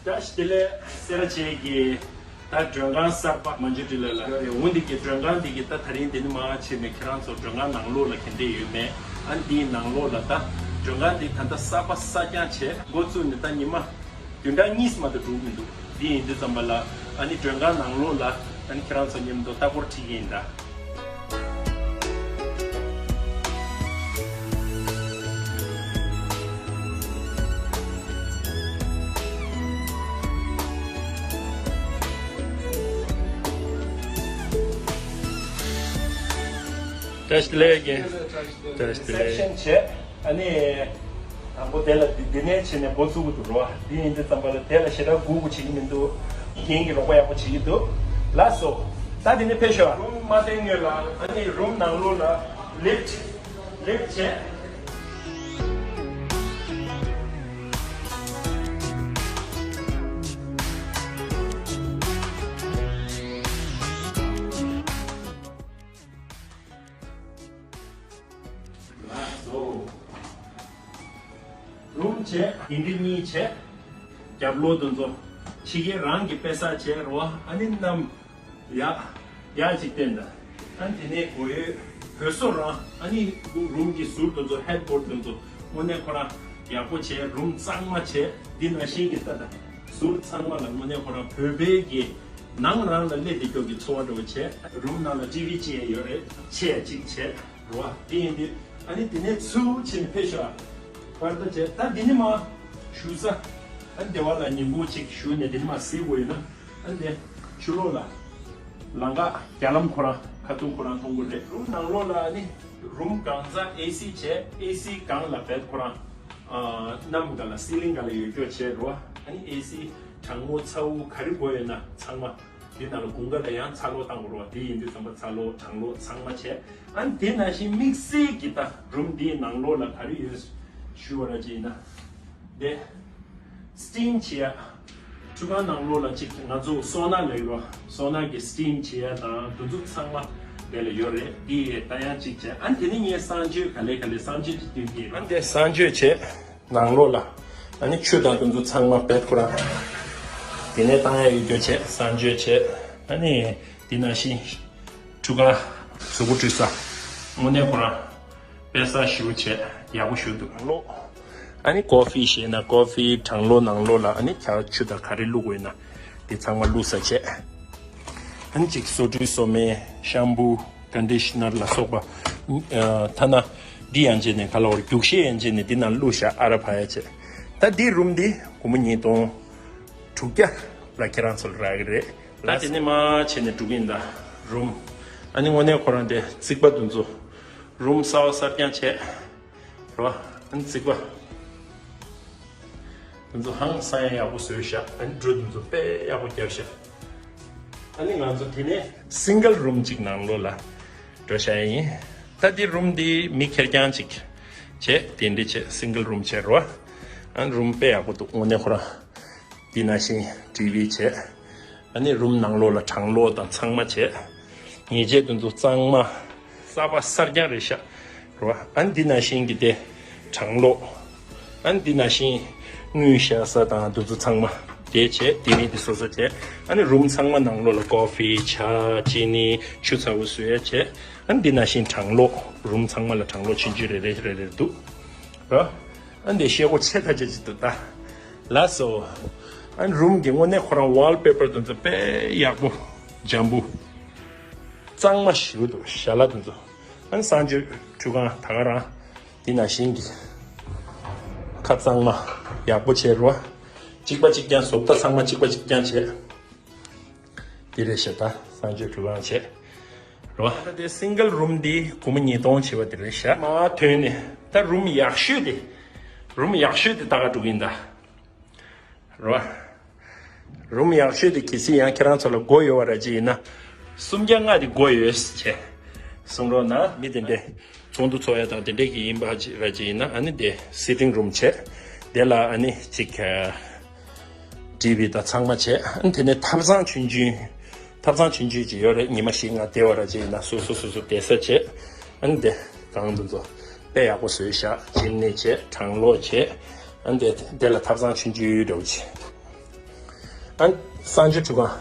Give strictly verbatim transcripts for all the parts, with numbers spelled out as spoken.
བཀྲ་ཤིས་བདེ་ལེགས། སེ་ར་བྱེས་ཀྱི་ད་མགྲོན་ཁང་གསར་པ་མ་འཇུ་ཏི་ལ་ལ་རེད། འོ་འདི་གི་མགྲོན་ཁང་འདི་གི་ད་ད་རིང་འདི་ནི་མ་བྱས་ནས་ཁྱེད་རང་ཚོ་མགྲོན་ཁང་ནང་ལོགས་ལ་ག་འདྲས་ཡོད་མེད། ཨ་འདིའི་ནང་ལོགས་ལ་ད་མགྲོན་ཁང་འདི་ད་ལྟ་གསར་པ་གསར་རྐྱང་བྱས་འགོ་བཙུགས་ནས་ད་ཉི་མ་བདུན་ཕྲག་གཉིས་མ་གཏོགས་འགྲོ་གི་མི་འདུག་འདི་ཡིན་དུས་ཙམ་པ་ལ་ཨ་ནི་མགྲོན་ཁང་ནང་ལོགས་ལ་ཨ་ནི་ཁྱེད་རང་ཚོ་མཉམ་དུ་ལྟ་སྐོར་ཁྲིད་ཀྱི་ཡིན་ད། བཀྲ་ཤིས་བདེ་ལེགས། བཀྲ་ཤིས་བདེ་ལེགས། རི་སེབ་ཤན་བྱས། ཨ་ནི། དང་པོ་དེ་ལ་འདི་འདི་ནས་བྱས་ནས་འགོ་བཙུགས་ཀྱི་འདུག་རོ། འདི་ཡིན་དུས་ཙམ་པ་ལ་དེ་ལ་ཞེ་དྲག་སྒུག་དགོས་བྱེད་ཀྱི་མི་འདུག་རྒན་གྱིས་རོགས་པ་ཡག་པོ་བྱེད་ཀྱི་འདུག་ལགས་སོ། ད་འདི་ནས་ཕེབས་ཤོག་རུམ་མ་བསྟན་སྔོན་ལ་ཨ་ནི་རུམ་ནང་ལོགས་ལ་ལིཕྚ། ལིཕྚ་བྱས། རུམ་བྱས། འདི་འདྲ་གཉིས་བྱས། རྒྱབ་ལོགས་དེ་ཚོ་ཕྱི་རྒྱལ་རང་གི་དཔེ་གསར་བྱས་རོ། ཨ་ནི་གནམ་ཡག་ཡག་ཅིག་བསྟན་ད། ཨ་ནི་དེ་ནས་སྒོ་ཡོད་བོད་བཟོ་རང་ཨ་ནི་རུམ་གྱི་ཟུར་དེ་ཚོ་ཧེཌ་བོརྡ་དེ་ཚོ་དངོས་གནས་ཁོ་རང་ཡག་པོ་བྱས། རུམ་གཙང་མ་བྱས། འདི་ནང་བཞིན་གྱི་ལྟ་ད་ཟུར་ཚང་མ་ལ་དངོས་གནས་ཁོ་རང་བོད་པའི་གི་ནང་རང་ལ་སླེབས་བསྡད་ཀྱོག་གི་ཚོར་བ་འདྲ་བོ་བྱས། རུམ་ནང་ལ་ཊི་ཝི་ཅིག་ཡང་ཡོད་རེད། ཆེ་ཡ་གཅིག་བྱས་རོ། དེ་ཡིན་དུས་ཨ་ནི་དེ་ནས་ཚུར་ཕྱིན་ནས་ཕེབས་ཤོག་བར་ད་བྱས། ད་འདི་ནི་མ་བཞུགས་ས་ཨ་ནི་སྡེ་བ་ལ་ཉིན་གུང་གཅིག་བཞུགས་ནས་འདི་ནི་མ་གཟིགས་དགོས་ཡོད་ན་ཨ་ནི་དེ་ཕྱི་ལོགས་ལ་ལམ་ཁ་རྒྱ་ལམ་ཁོ་རང་ཁ་ཐུག་ཁོ་རང་མཐོང་གི་རེད། རུམ་ནང་ལོགས་ལ་ཨ་ནི་རུམ་གང་ཚང་ཨེ་སི་བྱས། ཨེ་སི་སྒང་ལ་བེད་ཁོ་རང་ཨ་གནམ་སྒང་ལ་སི་ལིང་སྒང་ལ་ཡོད་རྒྱུ་བྱས་རོ། ཨ་ནི་ཨེ་སི་གྲང་མོ་ཚ་བོ་ག་རེ་དགོས་ཡོད་ན་ཚང་མ། དེ་ནང་ལ་དགུན་ཁ་ལ་ཡང་ཚ་གློག་བཏང་དགོས་རེད་བ། དེ་ཡིན་དུས་ཙམ་པ་ཚ་གློག་གྲང་གློག་ཚང་མ་བྱས། ཨ་ནི་དེ་ནང་བཞིན་དམིགས་བསལ་གྱི་ད་རུམ་འདིའི་ནང་ལོགས་ལ་ག་རེ་ཡོད་ཞུ་བ་ར་ཅིག་ཡིན་ན། དེ་སི་ཊིམ་བྱེད་ཡ། ཁྲུས་ཁང་ནང་ལོགས་ལ་ཅིག་ང་ཚོ་སོ་ན་ལབ་ཀྱི་རེད་བ། སོ་ན་གི་སི་ཊིམ་བྱེད་ཡ་དང་དེ་ཚོ་ཚང་མ་དེ་ལ་ཡོད་རེད། དེ་ཡས་ད་ཡང་ཅིག་བྱས། ཨ་ནི་དེ་ནས་ངས་གསང་སྤྱོད་ག་ལེ་ག་ལེ་གསང་སྤྱོད་ཅིག་སྟོན་གྱི་ཡིན། ཨ་ནི་དེ་གསང་སྤྱོད་བྱས། ནང་ལོགས་ལ་ཨ་ནི་ཆུ་དང་དེ་ཚོ་ཚང་མ་བེད་ཁོ་རང་དེ་ནས་བཏང་ཡ་ཡོད་རྒྱུ་བྱས། གསང་སྤྱོད་བྱས། ཨ་ནི་དེ་ནང་བཞིན་ཁྲུས་ཁང་གཟུགས་པོ་བཀྲུ་ས་དངོས་གནས་ཁོ་རང་དཔེ་གསར་ཞེ་པོ་བྱས། ཡག་པོ་ཞེ་པོ་འདུག་ནང་ལོགས་ཨ་ནི་ཀོ་ཕི་བཞེས་ན་ཀོ་ཕི། གྲང་གློག་ནང་ལོགས་ལ་ཨ་ནི་ཁྱར་ཆུ་དང་ག་རེ་བླུགས་དགོས་ན་དེ་ཚང་མ་བླུགས་ས་བྱས། ཨ་ནི་ཅིག་སོ་བཀྲུའི་སོ་སྨན། ཤམ་བུ། ཀོན་ཌི་ཤི་ནར་ལ་སོགས་པ། ཨ་ཐ་ན་འདི་ཡང་བྱས་ནས་ག་ལ་བར་རྒྱུག་ཤེས་ཡང་བྱས་ནས་འདི་ནང་བླུགས་བཞག་ཨ་ར་བ་ཡ་བྱས། ད་འདི་རུམ་འདི་སྒོར་མོ་ཉིས་སྟོང་དྲུག་བརྒྱ་ལ་ཁྱེད་རང་ཚོ་ལ་རག་གི་རེད། ད་དེ་ནས་མ་བྱས་ནས་འགྲོ་གི་ཡིན་ད་རུམ། ཨ་ནི་དངོས་གནས་ཁོ་རང་དེ་རྩིག་པ་དེ་ཚོ་རུམ་གསར་པ་གསར་རྐྱང་བྱས། རོ། ཨ་ནི་རྩིག་པ་དེ་ཚོ་ཧང་སང་ཡག་པོ་བཟོས་ཤག་ཨ་ནི་འགྲོས་དེ་ཚོ་དཔེ་ཡག་པོ་བརྒྱབ་ཤག་ཨ་ནི་ང་ཚོ་དེ་ནས་སིང་གལ་རུམ་གཅིག་ནང་ལོགས་ལ་འགྲོ་ཤག་ཡིན། ད་དེ་རུམ་དེ་མི་ཁེར་རྐྱང་གཅིག་བྱས། དེ་འདྲ་བྱས་སིང་གལ་རུམ་བྱས་རོ། ཨ་ནི་རུམ་དཔེ་ཡག་པོ་འདུག་དངོས་གནས་ཁོ་རང་། དེ་ནང་བཞིན་ཊི་ཝི་བྱས། ཨ་ནི་རུམ་ནང་ལོགས་ལ་གྲང་གློག་དང་ཚང་མ་བྱས། ཉལ་ཆས་དེ་ཚོ་གཙང་མ། གསར་པ་གསར་རྐྱང་རེད་ཤག་རེད་བ། ཨ་ནི་འདི་ནང་བཞིན་གྱི་དེ་གྲང་གློག་ཨ་ནི་འདི་ནང་བཞིན་དངུལ་བཞག་ས་དང་དེ་ཚོ་ཚང་མ་དེ་བྱས། དེ་ནི་དེ་སོ་སོ་བྱས། ཨ་ནི་རུམ་ཚང་མ་ནང་ལོགས་ལ་ཀོ་ཕི། ཇ། ཅི་ནི། ཆུ་ཚ་བོ་བཟོ་ཡ་བྱས། ཨ་ནི་འདི་ནང་བཞིན་གྲང་གློག་རུམ་ཚང་མ་ལ་གྲང་གློག་ཆུང་ཆུང་རེ་རེ་རེ་རེ་འདུག་རེད་བ། ཨ་འདི་ཤེལ་སྒོ་ཆེ་ཐག་ཆོད་ཅིག་འདུག་ད། ལགས་སོ། ཨ་རུམ་གྱི་དངོས་གནས་ཁོ་རང་ཝོལ་པེ་པར་དེ་ཚོ་དཔེ་ཡག་པོ། འཇམ་པོ། གཙང་མ་ཞེ་པོ་འདུག་ཞལ་ལག་དེ་ཚོ། ཨ་གསང་སྤྱོད་ཁྲུས་ཁང་ད་ག་རང་། འདི་ནང་བཞིན་གྱི་ཁ་གཙང་མ་ཡག་པོ་བྱས་རོ། གཅིག་པ་གཅིག་རྐྱང་། བཟོ་ལྟ་ཚང་མ་གཅིག་པ་གཅིག་རྐྱང་བྱས། འདི་རེད་ཤག་ད་གསང་སྤྱོད་ཁྲུས་ཁང་བྱས་རོ། ད་དེ་སིང་གལ་རུམ་འདི་སྒོར་མོ་ཉིས་སྟོང་བྱས་པ་དེ་རེད་ཤག་མར་ཐོན་ནས་ད་རུམ་ཡག་ཤོས་དེ། རུམ་ཡག་ཤོས་དེ་ལྟ་ག་འགྲོ་གི་ཡིན་ད། རོ། རུམ་ཡག་ཤོས་དེ་གལ་སྲིད་ཡང་ཁྱེད་རང་ཚོ་ལ་དགོས་ཡོད་པ་ར་ཅིག་ཡིན་ན། སུམ་བརྒྱ་ལྔ་དེ་དགོས་ཡོད་ཟེར་བྱས་གསུང་རོགས་གནང་། མི་དེ་འདྲས་ཚོགས་འདུ་ཚོགས་ཡ་དང་དེ་འདྲས་ཀྱི་ཡིན་པ་ཅིག་ར་ཅིག་ཡིན་ན། ཨ་ནི་དེ་སི་ཊིང་རུམ་བྱས། དེ་ལ་ཨ་ནི་ཅིག་ཊི་ཝི་དང་ཚང་མ་བྱས། ཨ་ནི་དེ་ནས་ཐབ་ཚང་ཆུང་ཆུང་། ཐབ་ཚང་ཆུང་ཆུང་ཅིག་ཡོད་རེད། ཉི་མ་བཞི་ལྔ་བསྡད་པ་ར་ཅིག་ཡིན་ན་སོ་སོ་སོ་སོ་བསྡད་ས་བྱས། ཨ་ནི་དེ་གང་དུ་ཚོ་དཔེ་ཡག་པོ་བཟོས་ཤག་ཅི་ནི་བྱས། གྲང་གློག་བྱས། ཨ་ནི་དེ་དེ་ལ་ཐབ་ཚང་ཆུང་ཆུང་འདྲ་བོ་བྱས། ཨ་གསང་སྤྱོད་ཁྲུས་ཁང་།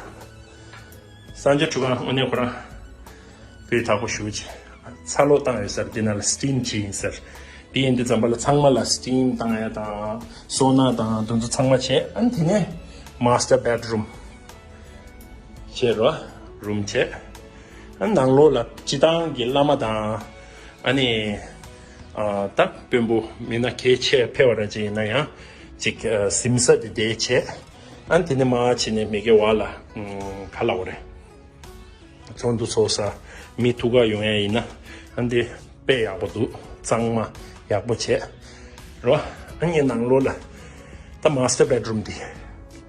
གསང་སྤྱོད་ཁྲུས་ཁང་དངོས་གནས་ཁོ་རང་སྤུས་དག་པོ་ཞེ་པོ་ཅིག་ཚ་གློག་བཏང་ཡོད་ཟེར། འདི་ནང་ལ་སི་ཊིམ་བྱེད་ཡིན་ཟེར། འདི་ཡིན་དུས་ཙམ་པ་ལ་ཚང་མ་ལ་སི་ཊིམ་བཏང་ཡ་དང་སོ་ན་དང་དེ་ཚོ་ཚང་མ་བྱས། ཨ་ནི་དེ་ནས་མཱ་སི་ཊར་བེད་རུམ་བྱས་རོ། རུམ་བྱས། ཨ་ནང་ལོགས་ལ་སྤྱི་བཏང་གི་བླ་མ་དང་ཨ་ནི་ཨ་ད་དཔོན་པོ་མི་སྣ་གལ་ཆེ་ཕེབས་པ་ར་ཅིག་ཡིན་ན་ཡང་ཅིག་ཨ་གཟིམ་ས་དེ་དེ་བྱས། ཨ་ནི་དེ་ནས་མར་ཕྱིན་ནས་མ་གི་བར་ལ་ཨམ་ག་ལབ་དགོས་རེད། ཚོགས་འདུ་ཚོགས་ས་མི་ཐུག་ག་ཡོང་ཡ་ཡིན་ན་ཨ་ནི་དེ་དཔེ་ཡག་པོ་འདུག་གཙང་མ་ཡག་པོ་བྱས་རོ། ཨ་ནི་ནང་ལོགས་ལ་ད་མཱ་སི་ཊར་བེད་རུམ་འདི་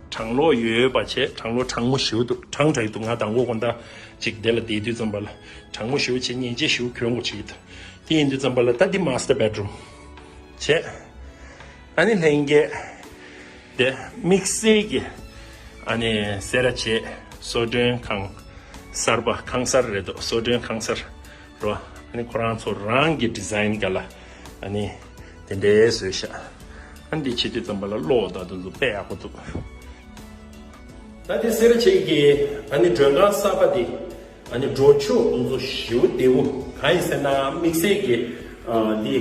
གྲང་གློག་ཡོད་པ་བྱས། གྲང་གློག་གྲང་མོ་ཞེ་པོ་འདུག་གྲང་དྲགས་འདུག་ང་དང་པོ་དགོང་དག་ཅིག་དེ་ལ་བསྡད་དུས་ཙམ་པ་ལ་གྲང་མོ་ཞེ་པོ་བྱས། ཉལ་ཆས་ཞེ་པོ་གྱོན་དགོས་བྱེད་ཀྱི་འདུག་དེ་ཡིན་དུས་ཙམ་པ་ལ་ད་འདི་མཱ་སི་ཊར་བེད་རུམ་བྱས། ཨ་ནི་ལྷན་རྒྱས་དེ་དམིགས་བསལ་གྱི་ཨ་ནི་སེ་ར་བྱེས་གསོལ་མགྲོན་ཁང་གསར་པ། ཁང་གསར་རེད་འདུག་གསོལ་མགྲོན་ཁང་གསར་རོ། ཨ་ནི་ཁོ་རང་ཚོ་རང་གི་ཌི་ཛའིན་ག་ལ་ཨ་ནི་དེ་འདྲའི་བཟོས་ཤག་ཨ་ནི་འདི་བྱེད་དུས་ཙམ་པ་ལ་གློག་དང་དེ་ཚོ་དཔེ་ཡག་པོ་འདུག་ད་དེ་སེ་ར་བྱེས་ཀྱི་ཨ་ནི་མགྲོན་ཁང་གསར་པ་དེ་ཨ་ནི་འགྲོ་ཕྱོགས་དེ་ཚོ་ཞེ་པོ་བདེ་པོ། གང་ཡིན་ཟེར་ན་དམིགས་བསལ་གྱི་ཨ་འདི་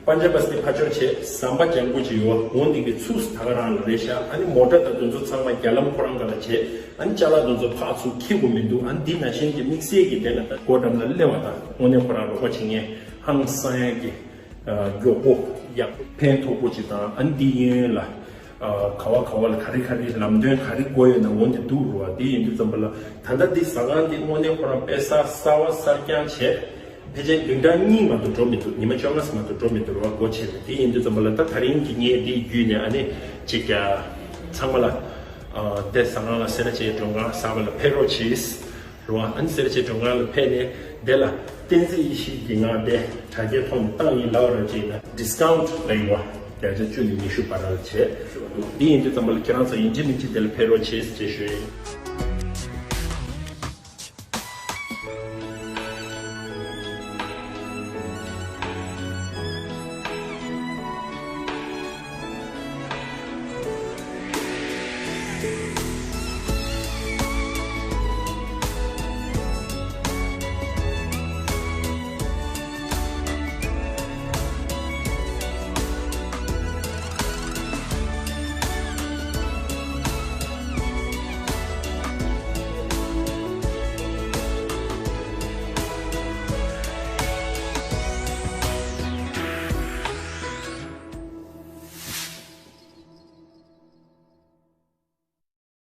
པན་ཇ་བ་སི་ཏི་ཕར་ཕྱོགས་བྱས་ཟམ་པ་ལྗང་ཁུ་ཅིག་ཡོད། འོ་འདི་གི་ཚུགས་ད་ག་རང་ལ་རེད་ཤག་ཨ་ནི་མོ་ཊ་དང་དེ་ཚོ་ཚང་མ་རྒྱ་ལམ་ཁོ་རང་ག་ལ་བྱས། ཨ་ནི་ཅ་ལག་དེ་ཚོ་ཕར་ཚུར་འཁྱེར་དགོས་མི་འདུག་ཨ་ནི་འདི་ནང་བཞིན་གྱི་དམིགས་བསལ་གྱི་དེ་ལ་ད་སྒོ་འགྲམ་ལ་སླེབས་པ་དང་དངོས་གནས་ཁོ་རང་རོགས་པ་བྱེད་མཁན་ཧང་སང་ཡག་གི་ཨ་མགྱོགས་པོ་ཡག་པོ་ཕན་ཐོགས་པོ་ཅིག་དང་། ཨ་ནི་འདི་གཡོན་ལ་ཨ་ག་བ་ག་བ་ལ་ག་རེ་ག་རེ་ལམ་སྟོན་ག་རེ་དགོས་ཡོད་ན་འོ་འདི་འདུག་རོ། དེ་ཡིན་དུས་ཙམ་པ་ལ་ད་ལྟ་འདི་ཟ་ཁང་འདི་དངོས་གནས་ཁོ་རང་དཔེ་གསར་གསར་པ་གསར་རྐྱང་བྱས། ཕལ་ཆེར་བདུན་ཕྲག་གཉིས་མ་གཏོགས་འགྲོ་མི་འདུག་ཉི་མ་བཅོ་ལྔ་ཙམ་མ་གཏོགས་འགྲོ་མི་འདུག་རོ། སྒོ་ཕྱེ་ནས། དེ་ཡིན་དུས་ཙམ་པ་ལ་ད་ད་རིང་གི་ངས་འདི་བརྒྱུད་ནས་ཨ་ནི་ཅིག་ཨ་ཚང་མ་ལ་ཨ་དེ་ཟ་ཁང་ལ་སེ་ར་བྱེས་མགྲོན་ཁང་གསར་པ་ལ་ཕེབས་རོགས་གྱིས་རོ། ཨ་ནི་སེ་ར་བྱེས་མགྲོན་ཁང་ལ་ཕེབས་ནས་དེ་ལ་བསྟན་འཛིན་ཡེ་ཤེས་ཀྱིས་ང་དེ་དྲ་རྒྱའི་ཐོག་ནས་བཏང་ཡིན་ལབ་རོགས་བྱས་ན་ཌི་སི་ཀའུན་ཊི་ལ་ཡིན་བ། བརྒྱ་ཆ་བཅུ་ནས་ཉི་ཤུ་བར་ལ་བྱས། འདི་ཡིན་དུས་ཙམ་པ་ལ་ཁྱེད་རང་ཚོ་ཡིན་གཅིག་མིན་གཅིག་དེ་ལ་ཕེབས་རོགས་བྱེད་ཅེས་ཞུ་ཡིན།